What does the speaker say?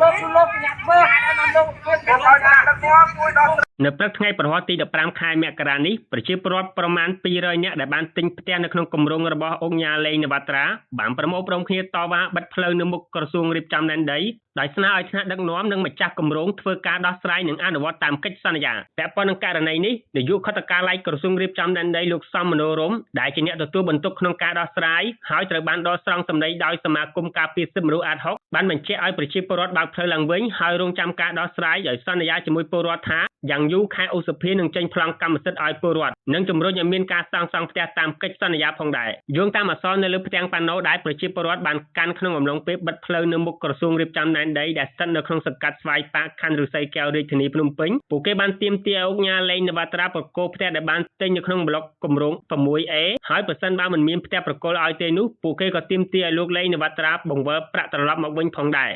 លោកគឺលោកអ្នកធ្វើហេតុអីបានលោកធ្វើឲ្យថ្នាក់ដឹកនាំជួយដល់ នៅព្រឹកថ្ងៃព្រហស្បតិ៍ទី15ខែមករានេះប្រជាពលរដ្ឋប្រមាណ200នាក់ដែលបានទិញផ្ទះនៅក្នុងគម្រោងរបស់អង្គញាឡេងនវត្រាបានប្រមូលផ្ដុំគ្នាតវ៉ាបិទផ្លូវនៅមុខក្រសួងរៀបចំដែនដីដោយស្នើឲ្យថ្នាក់ដឹកនាំនិងម្ចាស់គម្រោងធ្វើការដោះស្រាយនិងអនុវត្តតាមកិច្ចសន្យាពាក់ព័ន្ធនឹងករណីនេះនាយកខុទ្ទកាល័យក្រសួងរៀបចំដែនដីលោកសំមនោរមដែលជាអ្នកទទួលបន្ទុកក្នុងការដោះស្រាយហើយត្រូវបានដកស្រង់សម្ដីដោយសមាគមការពារសិទ្ធិមនុស្សអាដហុកបានបញ្ជាក់ឲ្យប្រជាពលរដ្ឋបើកផ្លូវឡើងវិញហើយរងចាំការដោះស្រាយដោយសន្យាជាមួយពលរដ្ឋថាយ៉ាងយូរខែឧសភានឹងចេញប្លង់កម្មសិទ្ធិឲ្យពលរដ្ឋនិងជំរុញឲ្យមានការសាងសង់ផ្ទះតាមកិច្ចសន្យាផងដែរយោងតាមអក្សរនៅលើផ្ទាំងប៉ាណូដែលប្រជាពលរដ្ឋបានកាន់ក្នុងអំឡុងពេលបិទផ្លូវនៅមុខក្រសួងរៀបចំដែនដីដែលស្ថិតនៅក្នុងសង្កាត់ស្វាយប៉ាកខណ្ឌឫស្សីកែវរាជធានីភ្នំពេញពួកគេបានទាមទារឲ្យឧកញ៉ាឡេងនវត្រាប្រគល់ផ្ទះដែលបានទិញនៅក្នុងប្លុកគម្រោង 6A ហើយប្រសិនបើមិនមានផ្ទះប្រគល់ឲ្យទេនោះពួកគេក៏ទាមទារឲ្យលោកឡេងនវត្រាបង្វិលប្រាក់ត្រឡប់មកវិញផងដែរ។